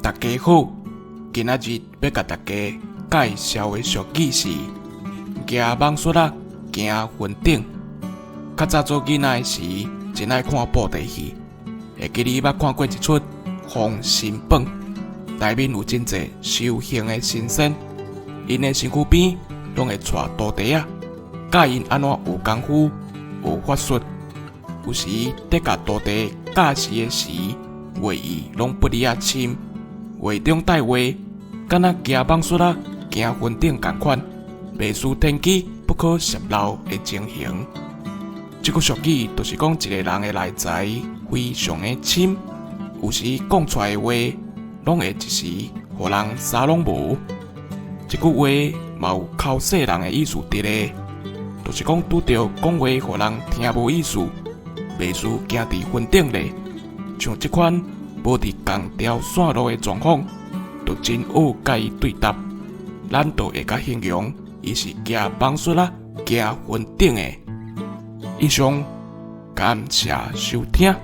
大家好，今仔日欲共大家介紹的俗語是“蜈蠓術仔行雲頂”。較早做囡仔的時，真愛看布袋戲，會記你捌看過一齣《封神榜》，內面有真濟修行的神仙，𪜶的身軀邊攏會帶徒弟仔，教𪜶按怎學功夫、學法術。有時佇共徒弟教示的時，話語攏不離仔深，話中帶話，敢若蜈蠓術仔行雲頂仝款，未輸天機不可洩露的情形。這句俗語就是講一个人的內在非常的深，有時講出來的話，攏會一時予人啥攏無。這句話嘛有剾洗人的意思佇咧，就是講拄著講話予人聽無意思，袂輸行佇雲頂咧。像這款無佇仝條線路的狀況，就真惡共伊對答，咱就會共形容伊是蜈蠓術仔行雲頂的。以上，感謝收聽。